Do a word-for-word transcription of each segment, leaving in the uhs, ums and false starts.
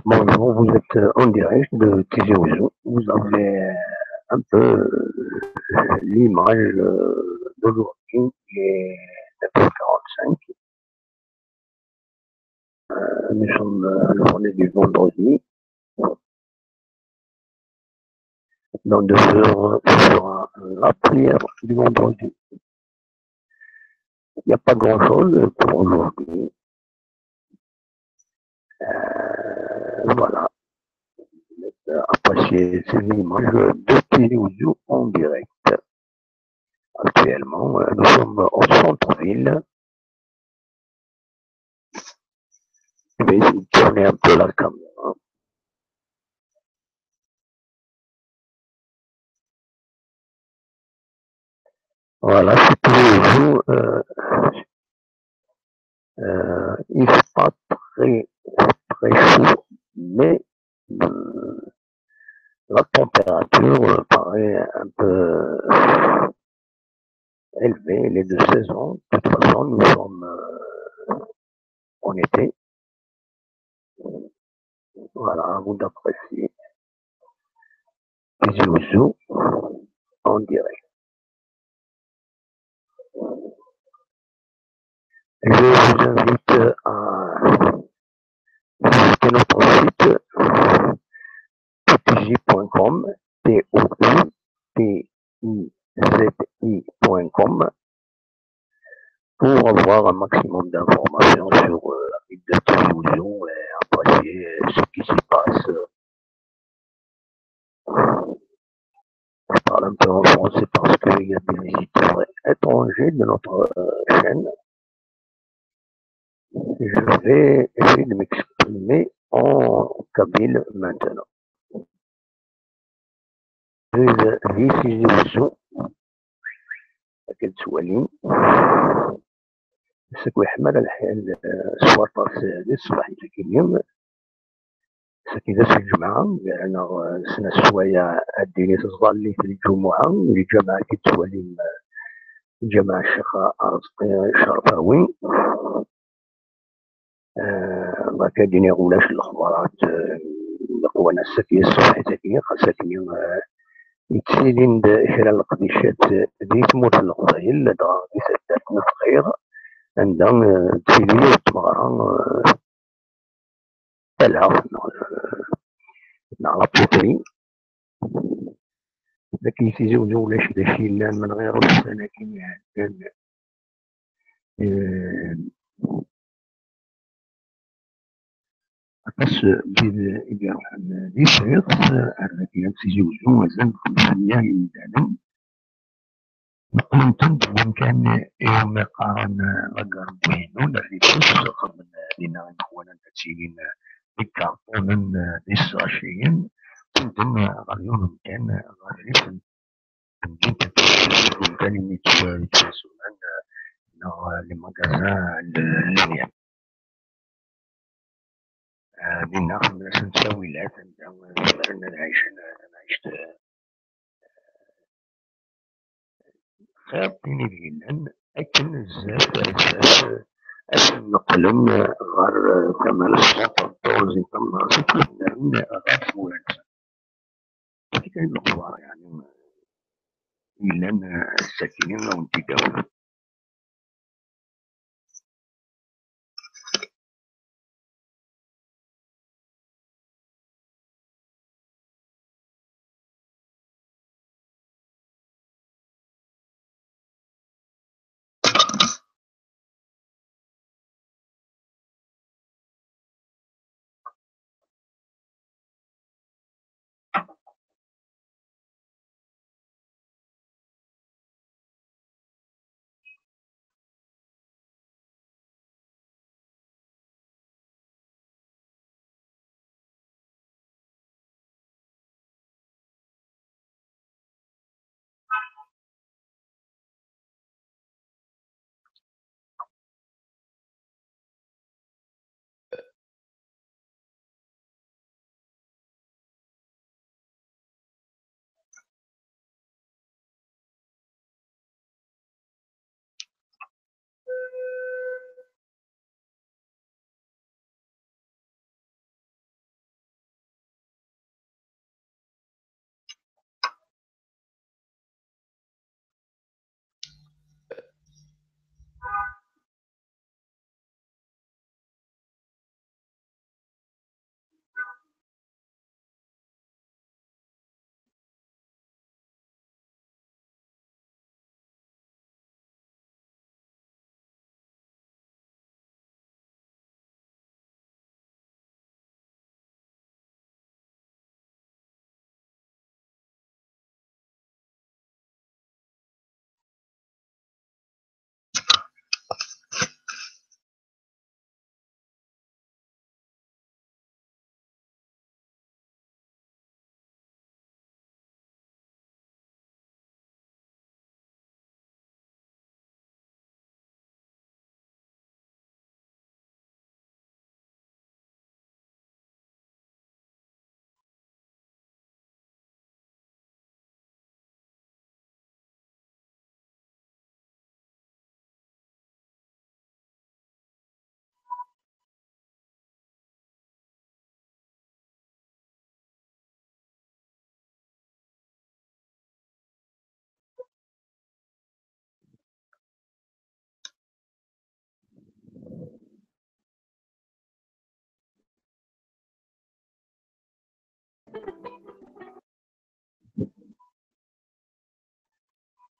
Bonjour, vous êtes en direct de Tizi Ouzou. Vous avez un peu l'image d'aujourd'hui, il est neuf heures quarante-cinq. Nous sommes la journée du vendredi. Dans deux heures, ce sera la prière du vendredi. Il n'y a pas grand-chose pour aujourd'hui. Euh, voilà. Appréciez ces images de Tizi Ouzou en direct. Actuellement, euh, nous sommes au centre-ville. Je vais essayer de tourner un peu la caméra. Voilà, c'est toujours, euh, euh, il fait pas très, très chaud, mais, euh, la température, euh, paraît un peu élevée, elle est de saison. De toute façon, nous sommes, euh, en été. Voilà, à vous d'apprécier. Tizi Ouzou en direct. Je vous invite à visiter notre site toutizi point com, T O U T I Z I point com, pour avoir un maximum d'informations sur, euh, la ville de Tizi Ouzou et apprécier, euh, ce qui s'y passe. Je parle un peu en français parce qu'il y a des visiteurs étrangers de notre, euh, chaîne. Je vais essayer de m'exprimer en kabyle maintenant. Di Tizi Ouzou, akken tettwalim, ass-agi yeḥma lḥal, eh, s waṭas, eh, di ṣṣbeḥ n tagini. Ass-agi d ass n lǧemɛa, gar-aneɣ, eh, snat sswayeɛ ad d-tili tẓallit n lǧumuɛa, lǧameɛ akken tettwalim, eh, lǧameɛ Ccix Arezqi Cerfawi. Eh, akka d-iniɣ ulac lexbarat, eh, leqwan ass-agi, ṣṣbeḥ-agi, xas akken, eh, yettilin-d kra n leqdicat di tmurt n Leqbayel, ladɣa di taddart n At Ɣir, anda, eh, tettili yiwet n tmeɣra, eh, talaɣt neɣ, eh, neɣ la poterie. Dagi Tizi Ouzou ulac d acu yellan, menɣir ussan-agi iɛeddan, eh, aṭas n wid i d-iruḥen di Ssɛiḍ, ar dagi am Tizi Ouzou, mazal xemsa mya n yimdanen. Neqqlen-ten deg wamkan iwumi qqaren, eh, la gare Bouhinou, ar di Fès, xedmen, eh, dinna imeḥwanen ad ttilin, eh, d ikarṭunen, eh, d issaciyen, ttudden, eh, ɣer yiwen umkan, eh, ɣer rrif n temdint n Fès, deg wamkan imi yettwa-, yettwasuman, eh, neɣ, eh, les magasins n Lirian. Eh, dinna xedmen-asen ttawilat anda, eh, zemren ad ɛicen, eh, tamɛict, eh, xir tin i d-yellan, akken zdat, zdat, eh, ad ten-neqqlen, eh, ɣer, eh, tama n Soixante-Douze, tama n Soixante-Douze, ɣer tmura-nsen. Akken lexbar, yeɛni, yellan, eh, ass-agi, ad wen-t-id-awiɣ.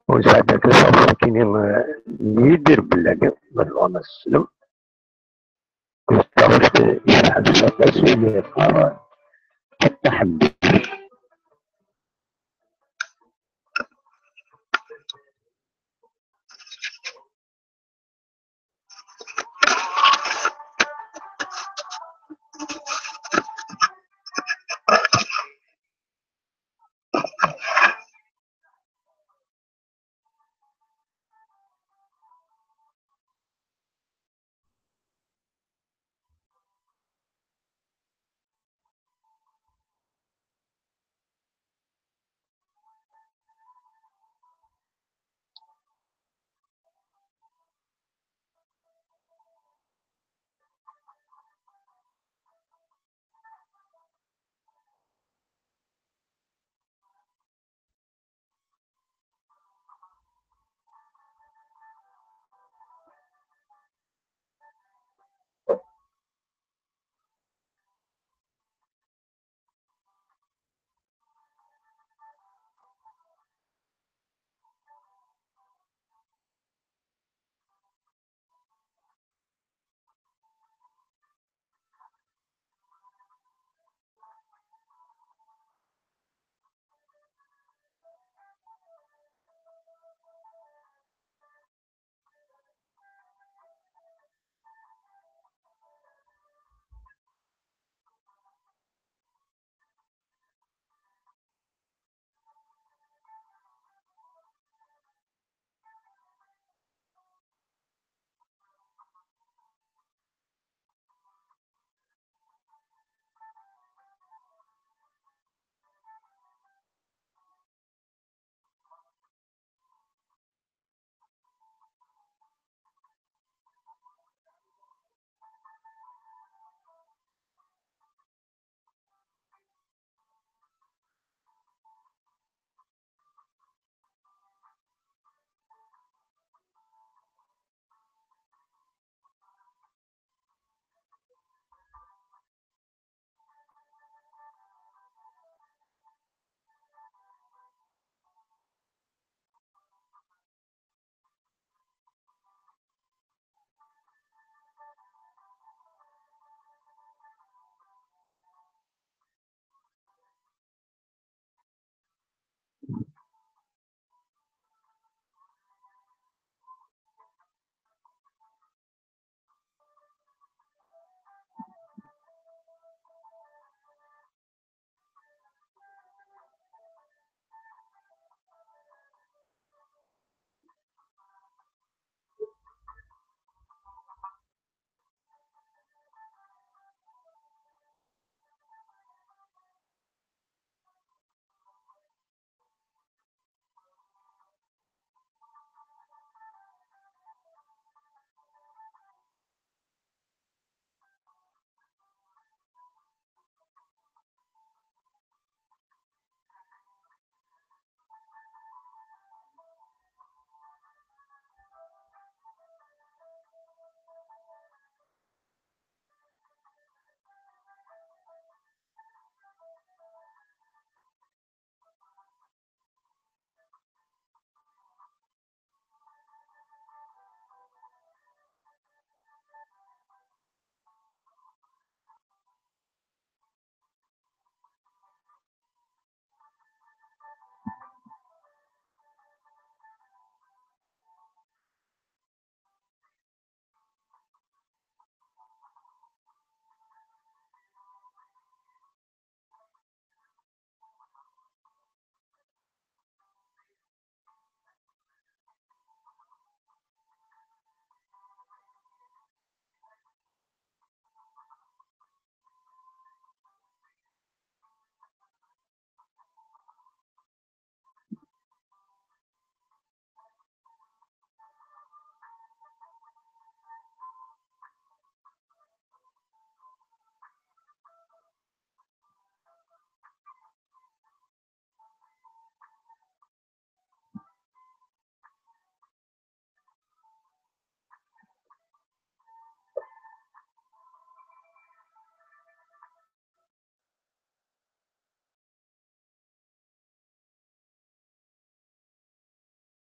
Ur nesɛi ara tasaɣt nekkini n Yidir Bellali, ma tebɣam ad teslem. Taɣect icebḥen s aṭas, win yeqqar Ḥetta Ḥemdi.